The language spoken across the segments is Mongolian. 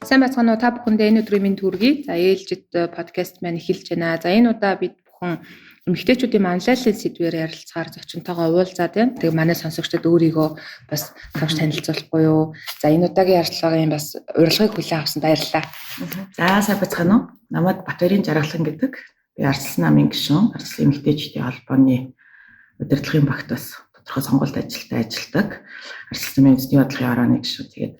Сайн байцгаана уу, та бүхэндээ энэ өдрийн мэнд хүргэе. За, ээлжид подкаст маань эхэлж байна. За, энэ удаа бид бүхэн эмэгтэйчүүдийн манлайллын сэдвээр ярилцахаар зочинтойгоо уулзаад байна. Тэгээ манай сонсогчдод өөрийгөө бас товч танилцуулахгүй юу. За, энэ удаагийн ярилцлагын бас урилгыг хүлээн авсанд баярлалаа. За, сайн байцгаана уу. Намайг Батбарын Жаргалан гэдэг. Би Арчилсан намын гишүүн, Арчилсан эмэгтэйчүүдийн холбооны удирдлагын багт бас тодорхой сонгуульд ажилтаа ажилладаг. Арчилсан намын үндэсний бодлогын орооны гишүүн. Тэгээд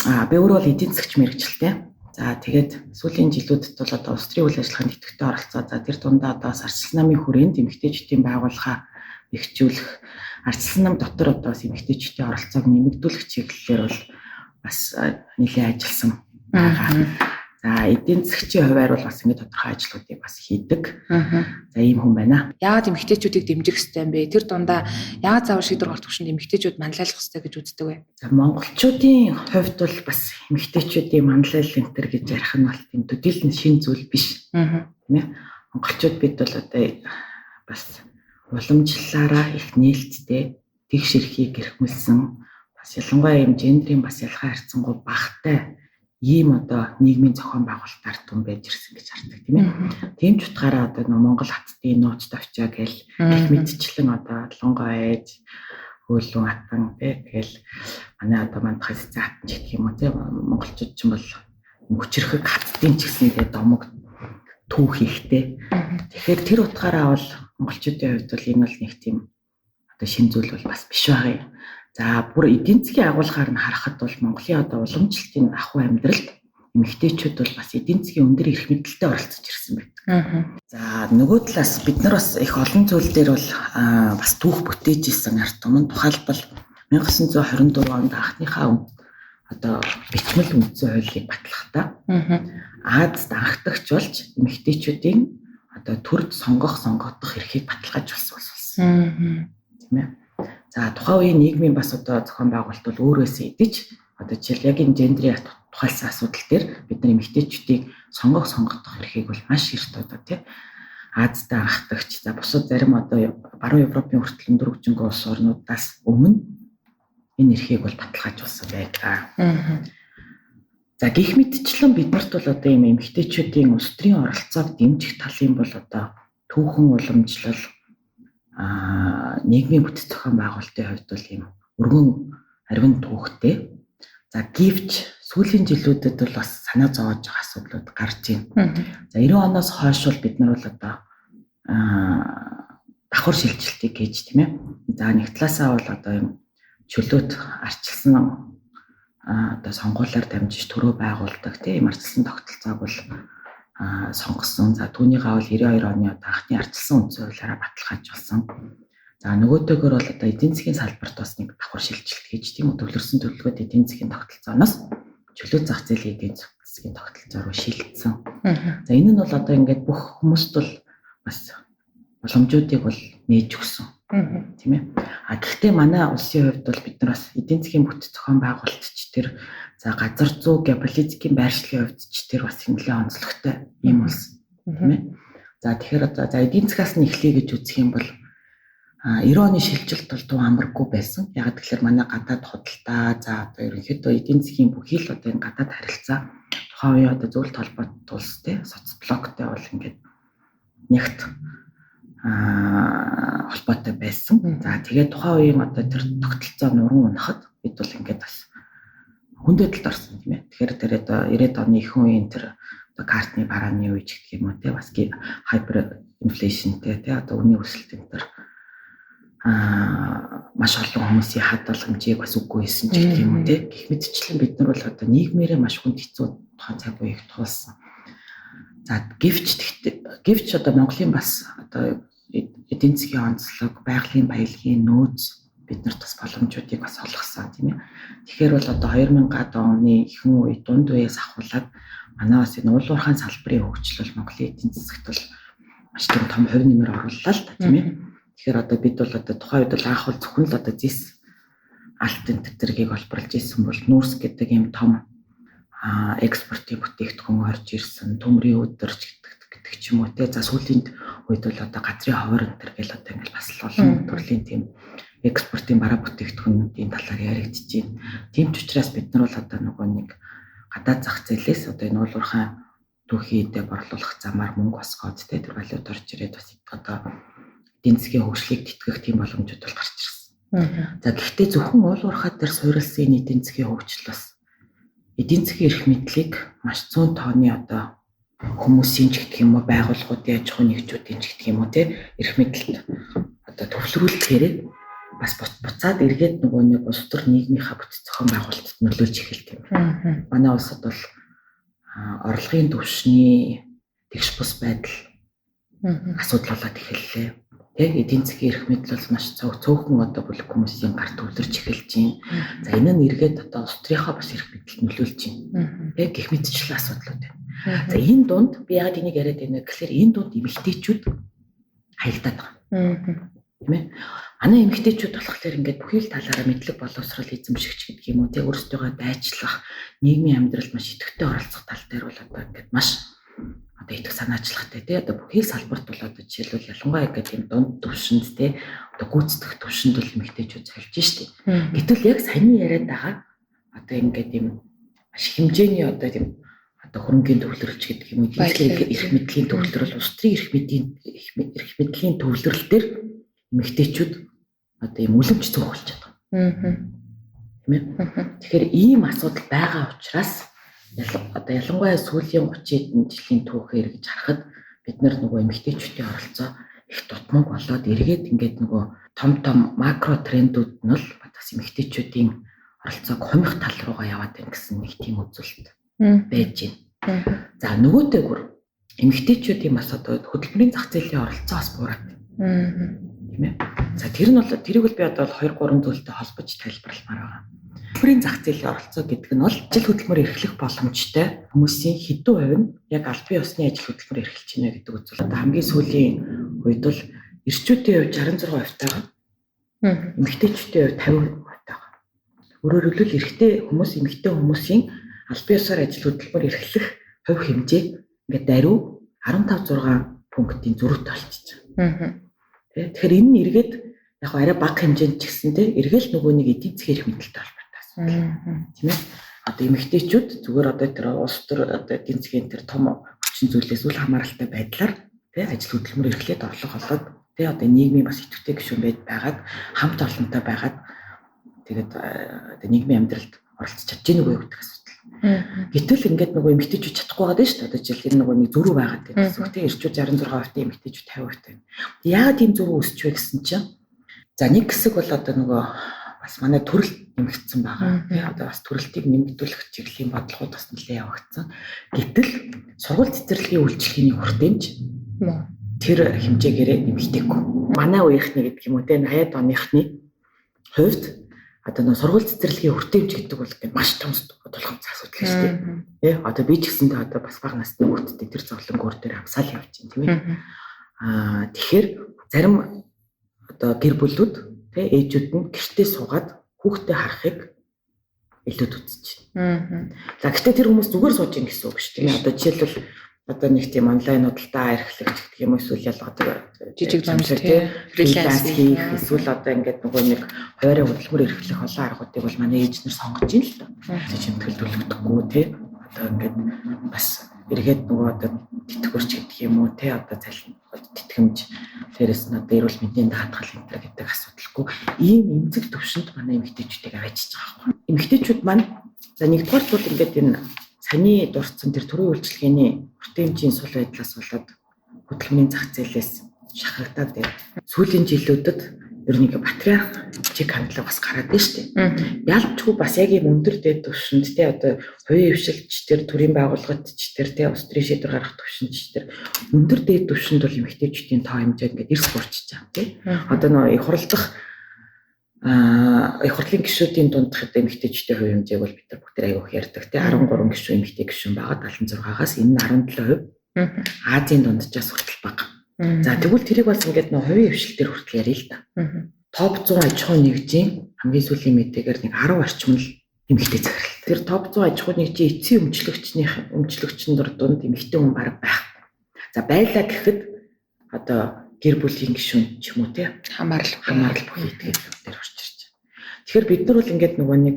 би өөрөө бол эдийн засгч мэргэжилтэй. За, тэгээд сүүлийн жилүүдэд бол одоо улс төрийн үйл ажиллагаанд идэвхтэй оролцоо. За, тэр дундаа одоо бас Арчилсан намын хүрээнд эмэгтэйчүүдийн байгууллага бэхжүүлэх, Арчилсан нам дотор одоо бас эмэгтэйчүүдийн оролцоог нэмэгдүүлэх чиглэлээр бол бас нэлээд ажилласан байгаа. За, эдийн засгчийн хувиар бол бас ингэ тодорхой ажлуудыг бас хийдэг. За, ийм хүн байна. Яагаад эмэгтэйчүүдийг дэмжих ёстой юм бэ? Тэр дундаа яагаад заавал шийдвэр гаргах түвшинд эмэгтэйчүүд манлайлах ёстой гэж үздэг вэ? За, монголчуудын хувьд бол бас эмэгтэйчүүдийн манлайлал энэ төр гэж ярих нь бол тийм төдийлөн шинэ зүйл биш. Тийм ээ. Монголчууд бид бол одоо бас уламжлалаараа их нээлттэй, тэгш эрхийг эрхмэлсэн, бас ялангуяа юм гендрийн бас ялгаа харьцангуй багатай ийм одоо нийгмийн зохион байгуулалтаар түн байж ирсэн гэж хардаг, тийм ээ. Тийм ч утгаараа одоо нөө Монгол хаттын нууц товчоо гэл гэх мэтчлэн одоо лонгоо айж хөөлөн атан тий тэгэл манай одоо мандахын цэцэн хатан ч гэх юм уу тий монголчууд ч юм бол хүчрхэг хаттын ч гэсэн тэгээ домог түүх ихтэй. Тэгэхээр тэр утгаараа бол монголчуудын хувьд бол энэ бол нэг тийм одоо шинэ зүйл бол бас биш байгаа юм. За, бүр эдийн засгийн агуулгаар нь харахад бол Монголын одоо уламжлалтын ахуй амьдралд эмэгтэйчүүд бол бас эдийн засгийн өндөр эрх мэдэлтэй оролцож ирсэн байдаг. За, нөгөө талаас бид нар бас их олон зүйл дээр бол бас түүх бүтээж ирсэн ард түмэн. Тухайлбал 1924 онд анхныхаа одоо бичмэл үндсэн хуулийг батлахдаа Азад анхдагч болж эмэгтэйчүүдийн одоо төрд сонгох, сонгогдох эрхийг баталгаажуулсан болсон. Тийм ээ. За, тухайн үеийн нийгмийн бас одоо зохион байгуулалт бол өөрөөсөө идэж одоо жишээл яг энэ гендрийн тухайлсан асуудал дээр бид нар эмэгтэйчүүдийг сонгох, сонгогдох эрхийг бол маш эрт одоо тий Азтай анхдагч, за бусад зарим одоо баруун Европын хүртэл өндөр хөгжингүй улс орнуудаас өмнө энэ эрхийг бол баталгаажуулсан байдаг. За, гэх мэтчлэн биднэрт бол одоо ийм эмэгтэйчүүдийн улс төрийн оролцоог дэмжих талын бол одоо түүхэн уламжлал нийгмийн бүтэц зохион байгуулалтын хувьд бол ийм өргөн аривн түүхтэй. За, гэвч сүүлийн жилүүдэд бол бас санаа зовоож байгаа асуудлууд гарч байна. За, 90 оноос хойш бол бид нар бол одоо давхар шилжилтийг хийж, тийм ээ. За, нэг талаасаа бол одоо юм чөлөөт арчилсан одоо сонгуулиар дамжиж төрөө байгуулдаг тийм арчилсан тогтолцоог бол сонгосон. За, түүнийгээ бол 92 оны одоо анхны арчилсан үндсэн хуулиараа баталгаажуулсан. За, нөгөөдөөгөр бол одоо эдийн засгийн салбарт бас нэг давхар шилжилт хийж, тийм үү, төвлөрсөн төлөвлөгөөт эдийн засгийн тогтолцооноос чөлөө зах зээлийн эдийн засгийн тогтолцоо руу шилжсэн. За, энэ нь бол одоо ингээд бүх хүмүүст бол бас боломжуудыг бол нээж өгсөн. Тийм ээ. А гэхдээ манай улсын хувьд бол бид нар бас эдийн засгийн бүтэц зохион байгуулалт ч тэр, за газар зүй геополитикийн байршлын хувьд ч тэр бас нэлээд онцлогтой юм улс, тийм ээ. За, тэгэхээр одоо за эдийн засгаас нь эхлэе гэж үзэх юм бол 90 оны шилжилт бол туу амаргүй байсан. Яг тэгэхээр манай гадаад худалдаа, за одоо ерөнхийдөө эдийн засгийн бүхий л одоо энэ гадаад харилцаа тухайн үеийн одоо зөвлөлт холбоот улс те соцблоктой бол ингээд нэгт холбоотой байсан. За, тэгээд тухайн үеийн одоо тэр тогтолцоо нуран унахад бид бол ингээд бас хүндэдэлд орсон, тийм ээ. Тэгэхээр тэр одоо 90-ад оны ихэнх үеийн тэр одоо картны барааны үе ч гэх юм уу те бас хайпер инфлэшнтэй те одоо үнийн өсөлт энэ төр маш олон хүмүүсийн хадгаламжийг бас үгүй хийсэн ч гэх юм уу те. Гэх мэтчлэн бид нар бол одоо нийгмээрээ маш хүнд хэцүү тухайн цаг үеийг туулсан. За, гэвч одоо Монголын бас одоо эдийн засгийн онцлог, байгалийн баялагын нөөц биднэрт бас боломжуудыг бас олгосон, тийм ээ. Тэгэхээр бол одоо 2000-ад оны ихэнх үе дунд үеэс ахуулаад манай бас энэ уул уурхайн салбарын хөгжил бол Монголын эдийн засагт бол маш тийм том хувь нэмэр орууллаа л та, тийм ээ. Тэгэхээр одоо бид бол одоо тухайн үед бол анх бол зөвхөн л одоо зэс алтын зэргийг олборлж исэн бол нүүрс гэдэг ийм том экспортын бүтээгдэхүүн орж ирсэн, төмрийн өдөрч гэдэг ч юм уу те. За, сүүлийн үед бол одоо газрын ховор энэ төр гэл одоо ингээл бас л олон төрлийн тийм экспортын бараа бүтээгдэхүүнүүдийн талаар яригдж байна. Тийм ч учраас бид нар бол одоо нөгөө нэг гадаад зах зээлээс одоо энэ уулуурхай түүхий эдээ борлуулах замаар мөнгө босгоод те тэр валют орж ирээд бас одоо эдийн засгийн хөгжлийг тэтгэх тийм боломжууд бол гарч ирсэн. За гэхдээ зөвхөн уулуурхай дээр суурилсан энэ эдийн засгийн хөгжил бас эдийн засгийн эрх мэдлийг маш зүүн тооны одоо хүмүүсийн ч гэх юм уу, байгууллагуудын аж ахуйн нэгжүүдийн ч гэх юм уу те эрх мэдэлд одоо төвлөрүүлэхээр бас буцаад эргээд нөгөө нэг улс төр нийгмийнхаа бүтэц зохион байгуулалтад нөлөөлж эхэлдэг юм. Манай улсад бол орлогын түвшний тэгш бус байдал асуудал болоод эхэллээ. Тэ эдийн засгийн эрх мэдэл бол маш цөөхөн одоо бүлэг хүмүүсийн гар төвлөрч эхэлж байна. За энэ нь эргээд одоо улс төрийнхөө бас эрх мэдэлд нөлөөлж байна. Тэ гэх мэтчлэн асуудлууд байна. За энэ дунд би яагаад энийг яриад байна вэ гэхээр энэ дунд эмэгтэйчүүд хаягдаад байгаа. Тийм ээ. Манай эмэгтэйчүүд болохоор ингээд бүхий л талаараа мэдлэг боловсрол эзэмшигч гэдэг юм уу, тэ өөрсдийгөө дайчлах, нийгмийн амьдралд маш идэвхтэй оролцох тал дээр бол одоо ингээд маш одоо итгэх санаачлагтай тий одоо бүхий л салбарт бол одоо жишээлбэл ялангуяа ингээд тийм дунд түвшинд тий одоо гүйцэтгэх түвшинд бол эмэгтэйчүүд цолж штеп. Гэтэл яг саяны яриад байгаа одоо ингээд тийм маш хэмжээний одоо тийм одоо хөрөнгийн төвлөрөлч гэдэг юм уу, эрх мэдлийн төвлөрөл, улс төрийн эрх мэдлийн төвлөрөл дээр эмэгтэйчүүд одоо ийм үлэмж цөөх болчиход байгаа. Тийм ээ. Тэгэхээр ийм асуудал байгаа учраас одоо ялангуяа сүүлийн 30 хэдэн жилийн түүхээр гэж харахад бид нар нөгөө эмэгтэйчүүдийн оролцоо их дутмаг болоод эргээд ингээд нөгөө том том макро трендүүд нь бол бас эмэгтэйчүүдийн оролцоог хумих тал руугаа яваад байна гэсэн нэг тийм үзүүлэлт байж байна. За нөгөөтэйгүр эмэгтэйчүүдийн бас одоо хөдөлмөрийн зах зээлийн оролцоо бас буураад байна. Тийм ээ. За тэр нь бол тэрийг бол би одоо 2 3 зүйлтэй холбож тайлбарламаар байгаа. Хөдөлмөрийн зах зээлийн оролцоо гэдэг нь бол ажил хөдөлмөр эрхлэх боломжтой хүмүүсийн хэдэн хувь нь яг албан ёсны ажил хөдөлмөр эрхэлж байна гэдэг үзүүл. Одоо хамгийн сүүлийн үед бол эрчүүдийн хувь 66% байгаа. Эмэгтэйчүүдийн хувь 50% байгаа. Өөрөөр хэлбэл эрэгтэй хүмүүс эмэгтэй хүмүүсийн албан ёсоор ажил хөдөлмөр эрхлэх хувь хэмжээ ингээд даруй 15.6 пунктын зөрүүтэй болчихж байгаа. Тэгэхээр энэ нь эргээд яг арай бага хэмжээнд ч гэсэн те эргээл нөгөө нэг эдийн засгийн эрх мэдэлтэй холбоотой асуудал. Тийм ээ. Одоо эмэгтэйчүүд зүгээр одоо тэр улс төр одоо эдийн засгийн тэр том хүчин зүйлээс үл хамааралтай байдлаар те ажил хөдөлмөр эрхлээд орлого олоод те одоо нийгмийн бас идэвхтэй гишүүн байгаад хамт олонтой байгаад тэгээд одоо нийгмийн амьдралд оролцож чадж гэнэ үгүй гэдэг асуудал. Гэтэл ингээд нөгөө эмэгтэйчүүд чадахгүй байгаа шүү дээ. Одоо жишээл энэ нөгөө нэг зөрүү байгаад байдаг гэсэн үг тийм. Эрчүүд 66%, эмэгтэйчүүд 50% байна. Яагаад тийм зөрүү өсч вэ гэсэн чинь за нэг хэсэг бол одоо нөгөө бас манай төрөлт нэмэгдсэн байгаа. Тийм одоо бас төрөлтийг нэмэгдүүлэх чиглэлийн бодлогууд бас нэлээд явагдсан. Гэтэл сургууль цэцэрлэгийн үйлчилгээний хүртээмж тэр хэмжээгээрээ нэмэгдээгүй. Манай үеийнхний гэдэг юм уу те 80-ад оныхны хувьд одоо нөө сургууль цэцэрлэгийн хүртээмж гэдэг бол ингээд маш том тулгамдсан асуудал шүү дээ. Тэ одоо би ч гэсэндээ одоо бас бага насны хүүхдтэй тэр зовлон гөр дээр амсаал явж байна тийм ээ. Аа тэгэхээр зарим одоо гэр бүлүүд тэ ээжүүд нь гэртээ суугаад хүүхдээ харахыг илүүд үзэж байна. За гэхдээ тэр хүмүүс зүгээр сууж ийн гэсэн үг шүү дээ. Одоо жишээлбэл одоо нэг тийм онлайн худалдаа эрхлэгч гэх юм эсвэл ялгаа жижиг зам тий фриланс хийх эсвэл одоо ингээд нөгөө нэг хуваарь хөдөлмөр эрхлэх олон аргуудыг бол манай ээж нар сонгож ийн л доо. Чимтгэл төлөгдөхгүй тий одоо ингээд бас эргээд нөгөө одоо тэтгэвэрч гэдэг юм уу тий одоо цалин тэтгэмж дээрээс нь одоо эрүүл мэндийн даатгал энэ төр гэдэг асуудалгүй ийм эмзэг төвшөнд манай эмэгтэйчүүдийг аваачиж байгаа байхгүй. Эмэгтэйчүүд маань за нэгдүгээр бол ингээд энэ саяны дурдсан тэр төрийн үйлчилгээний хүртээмжийн сул байдлаас болоод хөдөлмөрийн зах зээлээс шахагдаад байна. Сүүлийн жилүүдэд ер нь ингээ патриарх чиг хандлага бас гараад байна шүү дээ. Ялчгүй бас яг ийм өндөр дээд түвшинд те одоо хувийн хвшилч тэр төрийн байгууллагад ч тэр те улс төрийн шийдвэр гаргах түвшинд ч тэр өндөр дээд түвшинд бол эмэгтэйчүүдийн тоо хэмжээ ингээд эрс буурчиж байгаа тий. Одоо нөө их хурлдах их хурлын гишүүдийн дундх одоо эмэгтэйчүүдийн хувь хэмжээг бол бид нар бүгд аягүй их ярьдаг тий. 13 гишүүн эмэгтэй гишүүн байгаа 76-аас энэ нь 17%. Азийн дунджаас хүртэл бага. За тэгвэл тэрийг бас ингээд нөө хувийн хвшил дээр хүртэл ярил л да. Топ 100 аж ахуйн нэгжийн хамгийн сүүлийн мэдээгээр нэг 10 орчим л эмэгтэй захирал. Тэр топ 100 аж ахуйн нэгжийн эцсийн өмчлөгчний дунд эмэгтэй хүн бараг байхгүй. За байлаа гэхэд одоо гэр бүлийн гишүүн ч юм уу тий хамаарал бүхий дээр орж ирж байна. Тэгэхээр бид нар бол ингээд нөгөө нэг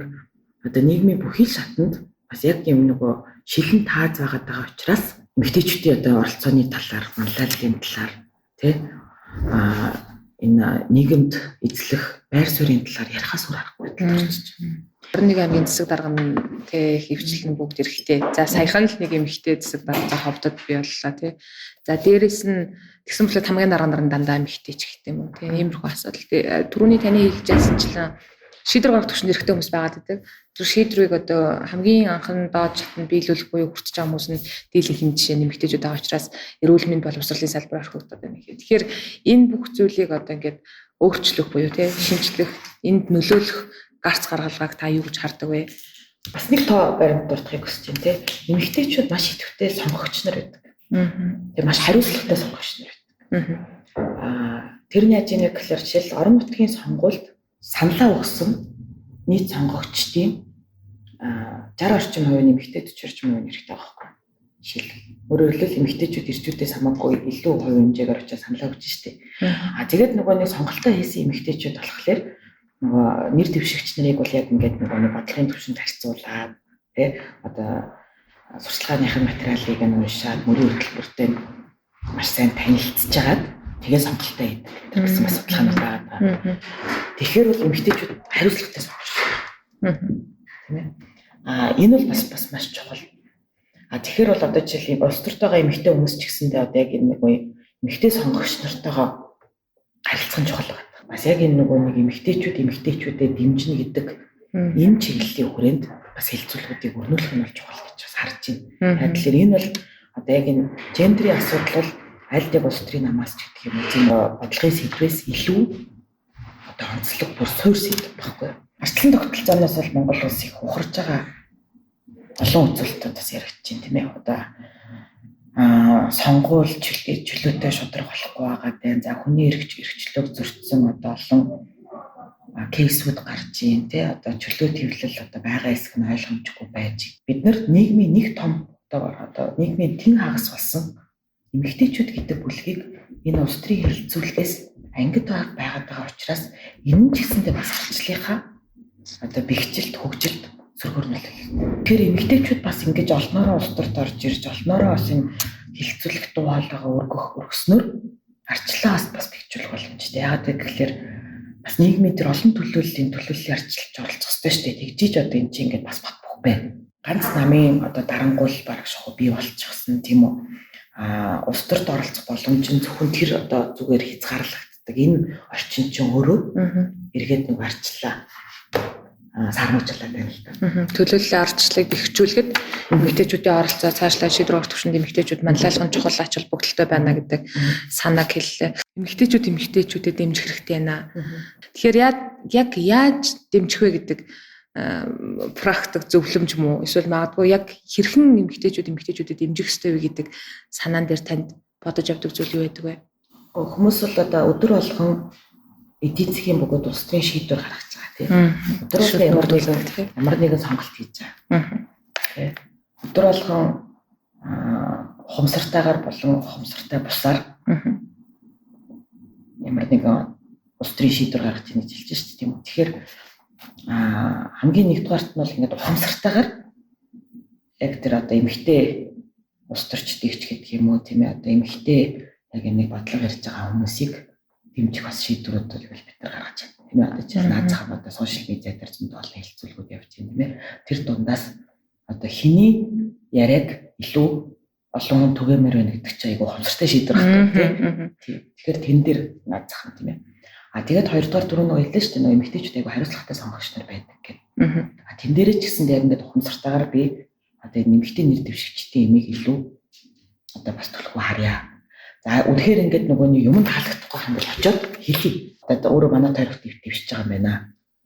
одоо нийгмийн бүхий л шатанд Бас яг юм нөгөө шилэн тааз байгаад байгаа учраас эмэгтэйчүүдийн одоо оролцооны талаар, манлайллын талаар тий энэ нийгэмд эзлэх байр суурийн талаар ярихаас өөр аргагүй болчихж байна. 21 аймгийн засаг дарга нь тий хөвчлэн бүгд эрэгтэй. За саяхан л нэг эмэгтэй засаг дарга за ховдод бий боллоо тий. За дээрэс нь тэгсэн мэтлээ тамгийн дарга нар нь дандаа эмэгтэй ч гэх юм уу тий. Иймэрхүү асуудал. Түрүүний таны хэлж байсанчлан шийдвэр гаргах түвшинд эрэгтэй хүмүүс байгаад байдаг. Тэр шийдвэрийг одоо хамгийн анхан доод шатнд биелүүлэх буюу хүртэж байгаа хүмүүс нь дийлэнх жишээ нь эмэгтэйчүүд байгаа учраас эрүүл мэнд боловсролын салбар орхигдоод байна гэхээр. Тэгэхээр энэ бүх зүйлийг одоо ингээд өөрчлөх буюу тий шинжлэх, энд нөлөөлөх гарц гаргалгааг та юу гэж хардаг вэ? Бас нэг тоо баримт дуртахыг хүсэж байна тий. Эмэгтэйчүүд маш идэвхтэй сонгогч нар байдаг. Тэгээ маш хариуцлагатай сонгогч нар байдаг. Тэр нь яаж ийнэ гэхээр жишээл орон нутгийн сонгуульд саналаа өгсөн нийт сонгогчдын 60 орчим хувь нь эмэгтэй, 40 орчим хувь нь эрэгтэй байгаа байхгүй. Жишээл. Өөрөөр хэлбэл эмэгтэйчүүд эрчүүдээс хамаагүй илүү хувь хэмжээгээр очиж саналаа өгч штеп. Тэгээд нөгөө нэг сонголтоо хийсэн эмэгтэйчүүд болохоор нөгөө нэр дэвшигч нарыг бол яг ингээд нөгөө нэг бодлогын түвшинд харьцуулаад тий одоо сурчлагынхын материалыг нь уншаад мөрийн хөтөлбөртэй маш сайн танилцж агаад тэгээ сонголтоо хийдэг гэсэн бас судалгаанууд байгаа. Тэгэхээр бол эмэгтэйчүүд хариуцлагатай сонгож байна. Тийм ээ. Энэ бол бас маш чухал. Тэгэхээр бол одоо жишээл улс төртөйгөө эмэгтэй хүмүүс ч гэсэндээ одоо яг энэ нэг эмэгтэй сонгогч нартайгаа харилцах нь чухал байна. Бас яг энэ нөгөө нэг эмэгтэйчүүд эмэгтэйчүүдэд дэмжинэ гэдэг энэ чиглэлийн хүрээнд бас хэлцүүлгүүдийг өрнүүлэх нь бол чухал гэж бас харж байна. Тэгэхээр энэ бол одоо яг энэ гендрийн асуудал бол аль нэг улс төрийн намаас ч гэх юм уу тийм бодлогын сэдвээс илүү одоо онцлог бүр суур сэдв байхгүй юу. Арчлан тогтолцооноос бол Монгол улс их ухарж байгаа олон үзүүлэлтүүд бас яригдж байна тийм ээ. Одоо сонгуул чөлөөтэй шударга болохгүй байгаа даа. За хүний эрх эрхчлөөг зөрчсөн одоо олон кейсүүд гарч ийн тий. Одоо чөлөө твлэл одоо байгаа хэсэг нь ойлгомжгүй байж. Бид нар нийгмийн нэг том одоо нийгмийн тэн хагас болсон эмэгтэйчүүд гэдэг бүлгийг энэ улс төрийн харилцуулгаас ангид байгаад байгаа учраас энэ нь ч гэсэндээ бас арчлалынхаа одоо бэхжилт хөгжилт сөргөөр нөлөөлөл. Тэгэхээр эмэгтэйчүүд бас ингэж олноороо улс төрт орж ирж олноороо бас энэ хэлцүүлэх дуу хоолойгоо өргөснөөр арчлаа бас бэхжүүлэх боломжтой. Яагаад гэвэл бас нийгмийн тэр олон төлөөллийн арчилж оролцох ёстой шүү дээ. Тэгжиж одоо энэ чинь ингэж бас бат бөх байна. Ганц намын одоо дарангуул бараг шахуу бий болчихсон тийм үү? Улс төрт оролцох боломж нь зөвхөн тэр одоо зүгээр хязгаарлагддаг. Энэ орчин чинь өөрөө эргээд нэг арчлаа сармуучлаад байна л да. Төлөөллийн арчлалыг бэхжүүлэхэд эмэгтэйчүүдийн оролцоо цаашлаа шийдвэр гаргах түвшинд эмэгтэйчүүд манлайлах нь чухал ач холбогдолтой байна гэдэг санааг хэллээ. Эмэгтэйчүүд эмэгтэйчүүдэд дэмжих хэрэгтэй байна. Тэгэхээр яг яаж дэмжих вэ гэдэг практик зөвлөмж юм уу? Эсвэл магадгүй яг хэрхэн эмэгтэйчүүд эмэгтэйчүүдэд дэмжих ёстой вэ гэдэг санаан дээр танд бодож явдаг зүйл юу байдаг вэ? Хүмүүс бол одоо өдөр болгон эдийн засгийн бөгөөд улс төрийн шийдвэр гаргаж байгаа тийм. Өдөр болгон ямар нэгэн сонголт хийж байгаа. Тийм. Өдөр болгон ухамсартайгаар болон ухамсартай бусаар ямар нэгэн улс төрийн шийдвэр гаргаж ийн гэж хэлж шүү дээ тийм үү. Тэгэхээр хамгийн нэгдүгээрт нь бол ингээд ухамсартайгаар яг тэр одоо эмэгтэй улс төрчдийг ч гэдэг юм уу тийм ээ одоо эмэгтэй яг нэг бодлого ярьж байгаа хүмүүсийг дэмжих бас шийдвэрүүд бол бид нар гаргаж байна. Тийм ээ одоо жишээ нь наад зах одоо сошиал медиа дээр зөндөө олон хэлцүүлгүүд явж байна тийм ээ. Тэр дундаас одоо хэний яриаг илүү олон хүн түгээмээр байна гэдэг чинь айгүй ухамсартай шийдвэр гаргах тийм. Тэгэхээр тэн дээр наад зах нь тийм ээ. Тэгээд хоёрдугаар түрүү нөгөө хэллээ шүү дээ нөгөө эмэгтэйчүүд айгүй хариуцлагатай сонгогч нар байдаг гэдэг. Тэн дээрээ ч гэсэн яг ингээд ухамсартайгаар би одоо энэ эмэгтэй нэр дэвшигчдийн эмийг илүү одоо бас түлхүү харъя. За үнэхээр ингээд нөгөө нэг юм таалагдахгүй юм бол очиод хэлье. Одоо өөрөө манай тойрогт дэвшиж байгаа юм байна.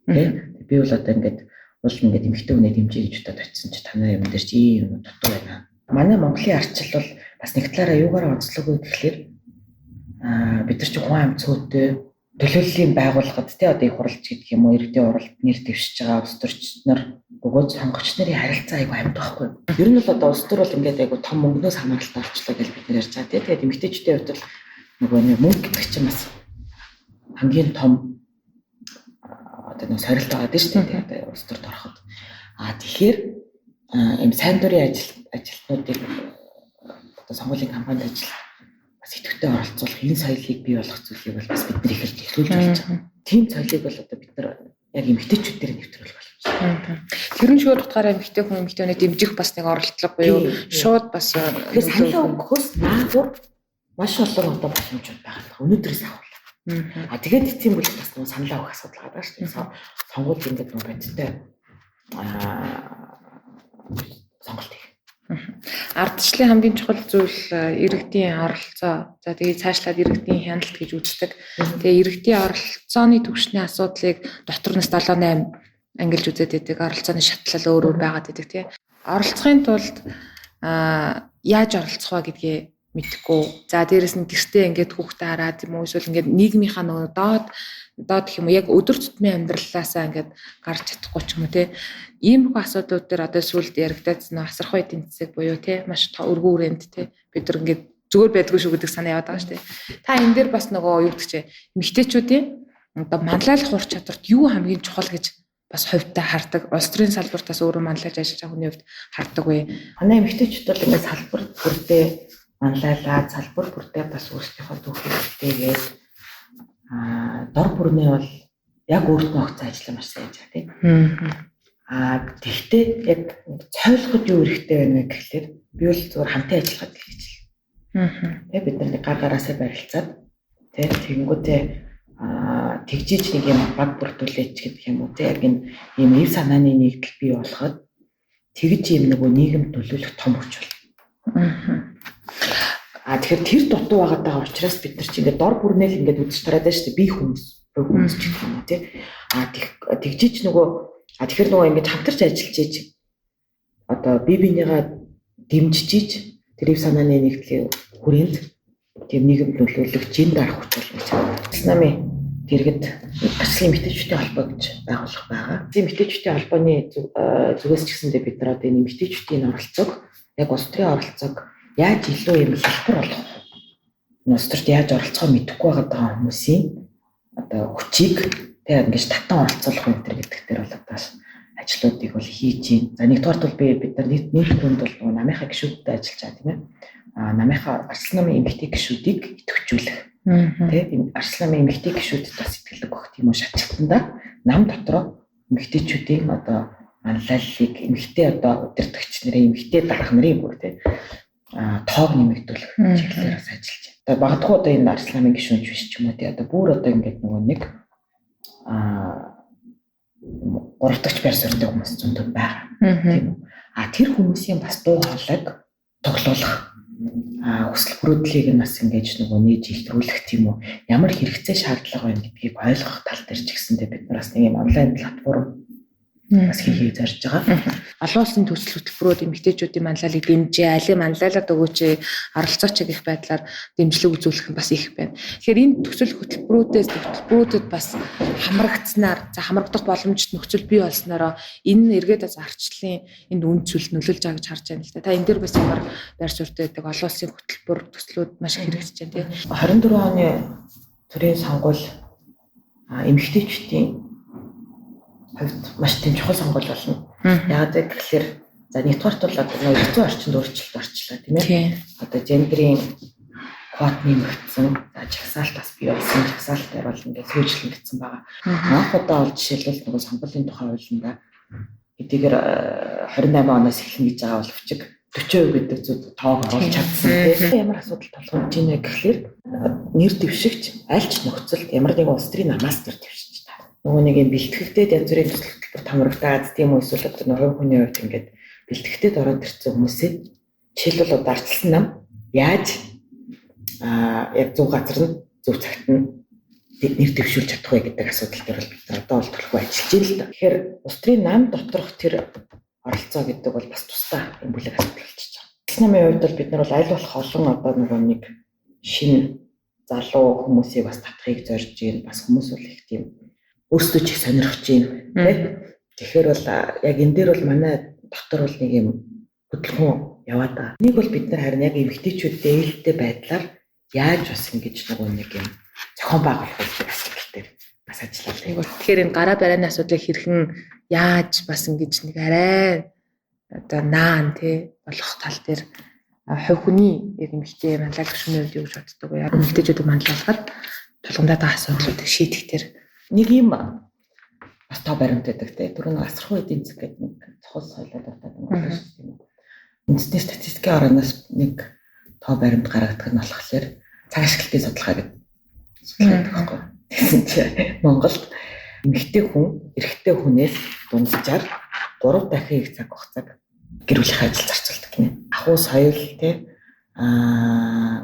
Тэ? Би бол одоо ингээд уул ингээд эмэгтэй хүнээ дэмжиж гэж бодоод очисон чи танай юм дээр чи ийм юм дутуу байна. Манай Монголын арчил бол бас нэг талаараа юугаараа онцлог вэ гэхлээр бид нар чи хүн ам цөөтэй төлөөллийн байгууллагад тий одоо их хуралч гэдэг юм уу иргэдийн хуралд нэр дэвшиж байгаа улс төрч нар бөгөөд сонгогч нарын харилцаа айгүй амьд байхгүй. Ер нь бол одоо улс төр бол ингээд айгүй том мөнгнөөс хамааралтай болчлоо гэж бид нэр ярьж байгаа тий. Тэгээд эмэгтэйчүүдийн хувьд бол нөгөө нэг мөнгө гэдэг чинь бас хамгийн том одоо нэг сорилт байгаа дээ шүү дээ тий. Одоо улс төрд ороход. Тэгэхээр Ийм сайн дурын ажилтнуудыг одоо сонгуулийн кампанид ажил бас идэвхтэй оролцуулах энэ соёлыг бий болгох зүйлийг бол бас бид нар эхэлж эхлүүлж болж байгаа. Тийм соёлыг бол одоо бид нар яг эмэгтэйчүүд дээр нэвтрүүлэх боломжтой. Тэр нь шууд утгаараа эмэгтэй хүн эмэгтэйнээ дэмжих бас нэг оролдлого буюу шууд бас тэгэхээр саналаа өгөхөөс наагур маш олон одоо боломжууд байгаа. Өнөөдрөөс авах. А тэгээд эцсийн бүлэг бас нөгөө саналаа өгөх асуудал гардаг шүү дээ. Сонгуульд ингээд нөгөө бодиттой сонголт хийх. Ардчлалын хамгийн чухал зүйл иргэдийн оролцоо. За тэгээд цаашлаад иргэдийн хяналт гэж үздэг. Тэгээ иргэдийн оролцооны түвшний асуудлыг дотор нь 7-8 ангилж үзээд байдаг. Оролцооны шатлал өөр өөр байгаад байдаг тий. Оролцохын тулд яаж оролцох вэ гэдгээ мэдэхгүй. За дээрэс нь гэртээ ингээд хүүхдээ хараад юм уу эсвэл ингээд нийгмийнхаа нөгөө доод гэх юм уу яг өдөр тутмын амьдралаасаа ингээд гарч чадахгүй ч юм уу те. Иймэрхүү асуудлууд дээр одоо сүүлд яригдаад нөө асархуу эдийн засаг буюу те маш өргөн хүрээнд те бид нар ингээд зүгээр байдгүй шүү гэдэг санаа яваад байгаа шүү дээ. Та энэ дээр бас нөгөө юу гэдэг чинь эмэгтэйчүүдийн одоо манлайлах ур чадварт юу хамгийн чухал гэж бас хувьдаа хардаг. Улс төрийн салбартаас өөрөө манлайлж ажиллаж байгаа хүний хувьд хардаг вэ? Манай эмэгтэйчүүд бол ингээд салбар бүрдээ манлайлаад салбар бүрдээ бас өөрсдийнхөө түүхийг бүтээгээд дор бүрнээ бол яг өөртөө огцон ажиллаа маш сайн хийж байгаа тийм. Тэгтээ яг цойлоход юу хэрэгтэй байна вэ гэхлээр би бол зүгээр хамтын ажиллагаад гэж хэлнэ. Тэ бид нар нэг гар гараасаа барилцаад тэ тэгэнгүүтээ тэгжиж нэг юм баг бүрдүүлээч гэдэг юм уу тэ яг энэ ийм эв санааны нэгдэл бий болоход тэгж юм нөгөө нийгэмд нөлөөлөх том хүч болно. Тэгэхээр тэр дутуу байгаад байгаа учраас бид нар чи ингээд дор бүрнээ л ингээд үзэж тараад байна шүү дээ. Би хүмүүс, буй хүмүүс ч гэх юм уу тий. Тэгжиж нөгөө тэгэхээр нөгөө ингээд хамтарч ажиллаж ийж одоо бие биенийгээ дэмжиж ийж тэр эв санааны нэгдлийн хүрээнд тийм нийгэмд нөлөөлөх жин дарах хүч болно гэж байна. Намын дэргэд арчлын эмэгтэйчүүдийн холбоо гэж байгуулах байгаа. Эмэгтэйчүүдийн холбооны зүгээс ч гэсэндээ бид нар одоо энэ эмэгтэйчүүдийн оролцоог яг улс төрийн оролцоог яаж илүү юм хэлбэр болгох вэ? Улс төрт яаж оролцохоо мэдэхгүй байгаа хүмүүсийн одоо хүчийг тэг ингэж татан оролцуулах энэ төр гэдэг дээр бол одоо ажлуудыг бол хийж байна. За нэгдүгээрт бол бид нар нийт түрүүнд бол нөгөө намынхаа гишүүдтэй ажиллаж байгаа тийм ээ. Намынхаа арслан намын эмэгтэй гишүүдийг идэвхжүүлэх. Тэ арслан намын эмэгтэй гишүүдэд бас сэтгэл өгөх тийм үү шатлалтандаа нам дотроо эмэгтэйчүүдийн одоо манлайллыг эмэгтэй одоо удирдагч нарын эмэгтэй дарга нарын бүр тэ тоог нэмэгдүүлэх чиглэлээр бас ажиллаж байна. Одоо магадгүй одоо энэ арслан намын гишүүнч биш ч юм уу тий одоо бүр одоо ингээд нөгөө нэг гурав дахь байр суурьтай хүмүүс зөндөө байгаа. Тийм үү? Тэр хүмүүсийн бас дуу хоолойг цуглуулах хүсэл мөрөөдлийг нь бас ингэж нөгөө нээж илрүүлэх тийм үү? Ямар хэрэгцээ шаардлага байна гэдгийг ойлгох тал дээр ч гэсэндээ бид нар бас нэг юм онлайн платформ бас хийхийг зорж байгаа. Олон улсын төсөл хөтөлбөрүүд эмэгтэйчүүдийн манлайлалыг дэмжээ, алин манлайлаад өгөөч, оролцооч гэх байдлаар дэмжлэг үзүүлэх нь бас их байна. Тэгэхээр энэ төсөл хөтөлбөрүүдэд бас хамрагдсанаар, за хамрагдах боломжит нөхцөл бий болсноороо энэ эргээд бас арчлалын энд үн цөл нөлөөлж байгаа гэж харж байна л да. Та энэ дээр бас ямар байр суурьтай байдаг? Олон улсын хөтөлбөр төслүүд маш их хэрэгжиж байна тийм. 24 оны төрийн сонгуул эмэгтэйчүүдийн хувьд маш тийм чухал сонгуул болно. Яагаад гэвэл за нэгдүгээрт бол одоо хэцүү орчинд өөрчлөлт орчлоо тийм ээ. Одоо гендрийн квот нэмэгдсэн, за жагсаалт бас бий болсон, жагсаалт дээр бол ингээд сүйчлэгдсэн байгаа. Анх удаа бол жишээлбэл нөгөө сонгуулийн тухай хуулиндаа хэдийгээр 28 оноос эхэлнэ гэж байгаа боловч 40% гэдэг зүйл тоог оруулж чадсан тийм. Ямар асуудал толгомж ийнэ гэхлээр нэр дэвшигч аль ч нөхцөлд ямар нэгэн улс төрийн намаас нэр дэвшиж. Нөгөө нэг юм бэлтгэгдээд янз бүрийн төсөл хөтөлбөр томрогдоод тийм үү эсвэл одоо хувь хүний хувьд ингээд бэлтгэгдээд ороод ирсэн хүмүүсээ жишээлбэл одоо арчилсан нам яаж яг зөв газар нь зөв цагт нь нэр дэвшүүлж чадах вэ гэдэг асуудал дээр бол бид нар одоо бол төлхөө ажиллаж байна л да. Тэгэхээр улс төрийн нам доторх тэр оролцоо гэдэг бол бас тусдаа юм бүлэг асуудал болчихж байгаа. Арчилсан намын хувьд бол бид нар бол аль болох олон одоо нөгөө нэг шинэ залуу хүмүүсийг бас татахыг зорж байна. Бас хүмүүс бол их тийм өөрсдөө ч их сонирхож байна тий. Тэгэхээр бол яг энэ дээр бол манай дотор бол нэг юм хөдөлгөөн яваад байгаа. Нэг бол бид нар харин яг эмэгтэйчүүдтэй ээлтэй байдлаар яаж бас ингэж нөгөө нэг юм зохион байгуулах вэ гэдэг асуудал дээр бас ажиллаа. Тэгэхээр энэ гараа барааны асуудлыг хэрхэн яаж бас ингэж нэг арай одоо наан тий болох тал дээр хувь хүний яг эмэгтэй манлайлах гишүүний хувьд юу гэж боддог вэ? Эмэгтэйчүүдийг манлайлахад тулгамдаад байгаа асуудлуудыг шийдэх тэр нэг юм бас тоо баримт байдаг те. Түрүү нэг асрах эдийн засаг гэдэг нэг цохол соёлоод автаад байгаа шүү дээ. Үндэсний статистикийн орноос нэг тоо баримт гаргадаг нь болохоор цаг ашиглалтын судалгаа гэдэг судалгаа гэдэг байхгүй. Тэгсэн чинь Монголд эмэгтэй хүн эрэгтэй хүнээс дунджаар 3 дахин их цаг хугацааг гэр бүлийнхээ ажил зарцуулдаг гинэ. Ахуй соёл те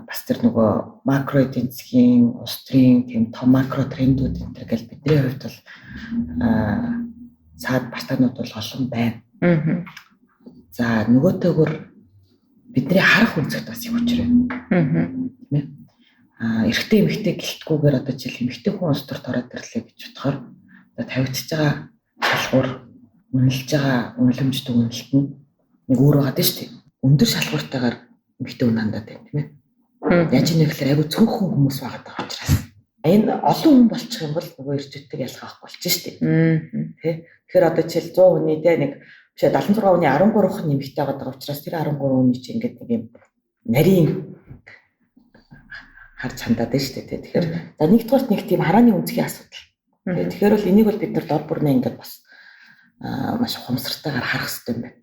бас тэр нөгөө макро эдийн засгийн улс төрийн тийм том макро трендүүд энэ төр гэл бидний хувьд бол цаад бартаанууд бол олон байна. За нөгөөтэйгөр бидний харах өнцөгт бас их учир байна. Тийм ээ. Эрэгтэй эмэгтэй гэлтгүүгээр одоо жишээл эмэгтэй хүн улс төрт ороод ирлээ гэж бодохоор одоо тавигдчихж байгаа шалгуур, үнэлж байгаа үнэлэмжтэй үнэлт нь нэг өөр байгаа дээ шүү дээ. Өндөр шалгууртайгаар эмэгтэй хүн хандаад байна, тийм ээ. Яаж ийм гэхээр айгүй цөөхөн хүмүүс байгаа даа учраас. Энэ олон хүн болчих юм бол нөгөө эрчүүдтэй ялгаа авах болчих шүү дээ. Тэ. Тэгэхээр одоо жишээл 100 хүний те нэг биш 76 хүний 13 нь эмэгтэй байгаа учраас тэр 13 хүний чинь ингээд нэг юм нарийн харж хандаад байна шүү дээ. Тэгэхээр за нэгдүгээрт нэг тийм харааны өнцгийн асуудал. Тэгэхээр бол энийг бол бид нар дор бүрнээ ингээд бас маш ухамсартайгаар харах хэрэгтэй юм байна.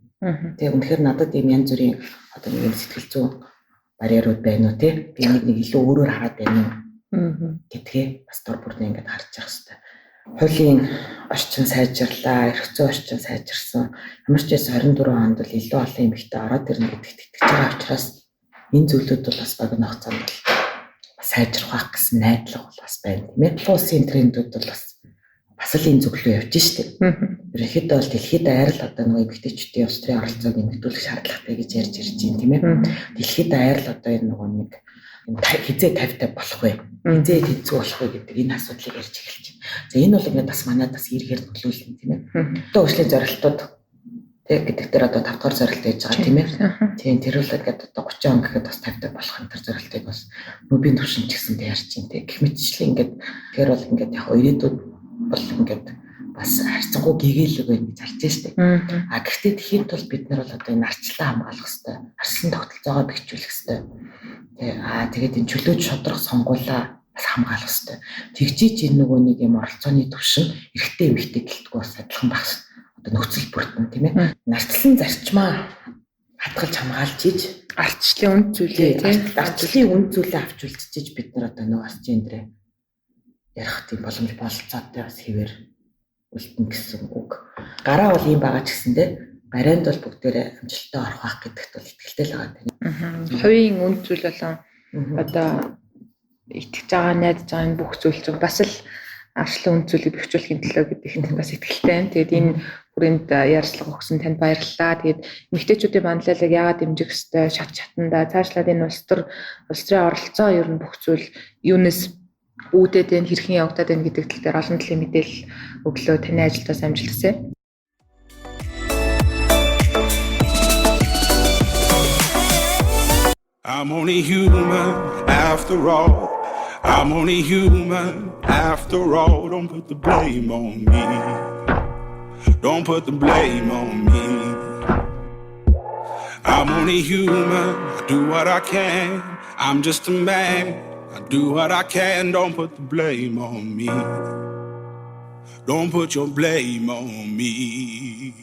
Тэгээ үнэхээр надад ийм янз бүрийн одоо нэг юм сэтгэл зүйн барьерууд байна уу те? Би нэг илүү өөрөөр хараад байна уу гэдгээ бас дор бүрнээ ингээд харж явах хэрэгтэй. Хуулийн орчин сайжирлаа, эрх зүйн орчин сайжирсан. Ямар ч байсан 24 онд бол илүү олон эмэгтэй ороод ирнэ гэдэгт итгэж байгаа учраас энэ зүйлүүд бол бас богино хугацаанд бол сайжрах байх гэсэн найдлага бол бас байна, тийм ээ. Улсын трендүүд бол бас л энэ зөвлөө явж штэ. Ерөнхийдөө бол дэлхийд даяар л одоо нөгөө эмэгтэйчүүдийн улс төрийн оролцоог нэмэгдүүлэх шаардлагатай гэж ярьж ирж байна, тийм ээ. Дэлхийд даяар л одоо энэ нөгөө нэг хизээ 50-50 болох вэ? Хизээ тэнцүү болох вэ гэдэг энэ асуудлыг ярьж эхэлж байна. За энэ бол ингээд бас манад бас эргээр нөлөөлнө, тийм ээ. Одоо хөгжлийн зорилтууд тэг гэдэг дээр одоо 5 дугаар зорилт байж байгаа, тийм ээ. Тийм тэр бол ингээд одоо 30 он гэхэд бас 50-50 болох энэ төр зорилтыг бас нүбийн төвшин ч гэсэн тэг ярьж байна, тэг. Гэх мэтчлэн ингээд тэгэхээр бол ингээд яг ирээдүйд бол ингээд бас харьцангуй гэгээлэг байна гэж харж штэ. А гэхдээ тэхийн тулд бид нар бол одоо энэ арчлаа хамгаалах хэрэгтэй. Арслан тогтолцоогоо бэхжүүлэх хэрэгтэй. Тэ тэгээд энэ чөлөөт шудраг сонгуулаа бас хамгаалах хэрэгтэй. Тэгжиж энэ нөгөө нэг юм оролцооны түвшин эрэгтэй эмэгтэй гэлтгүй бас адилхан байх одоо нөхцөл бүрдэн, тийм ээ. Нарчлан зарчмаа хадгалж хамгаалж иж ардчлалын үнд зүйлээ тийм ардчлалын үнд зүйлээ авч үлдчихэж бид нар одоо нөгөө бас гендрээ ярих тийм боломж бололцоотой бас хэвээр үлдэнэ гэсэн үг. Гараа бол ийм байгаа ч гэсэндээ барайнд бол бүгдээрээ амжилттай орох байх гэдэгт бол итгэлтэй л байгаа тийм. Хувийн үнд зүйл болон одоо итгэж байгаа, найдаж байгаа энэ бүх зүйл чинь бас л арчлан үнд зүйлийг бэхжүүлэхийн төлөө гэдэгт бас итгэлтэй байна. Тэгээд энэ хүрээнд ярилцлага өгсөн танд баярлалаа. Тэгээд эмэгтэйчүүдийн манлайлалыг яагаад дэмжих ёстой, шат шатандаа цаашлаад энэ улс төрийн оролцоо ер нь бүх зүйл юунес үүдээд байна, хэрхэн явагдаад байна гэдэг тал дээр олон талын мэдээлэл өглөө. Таны ажилдаас амжилт хүсье. I'm only human after all. I'm only human after all. Don't put the blame on me. Don't put the blame on me. I'm only human. I do what I can. I'm just a man. I do what I can. Don't put the blame on me. Don't put your blame on me.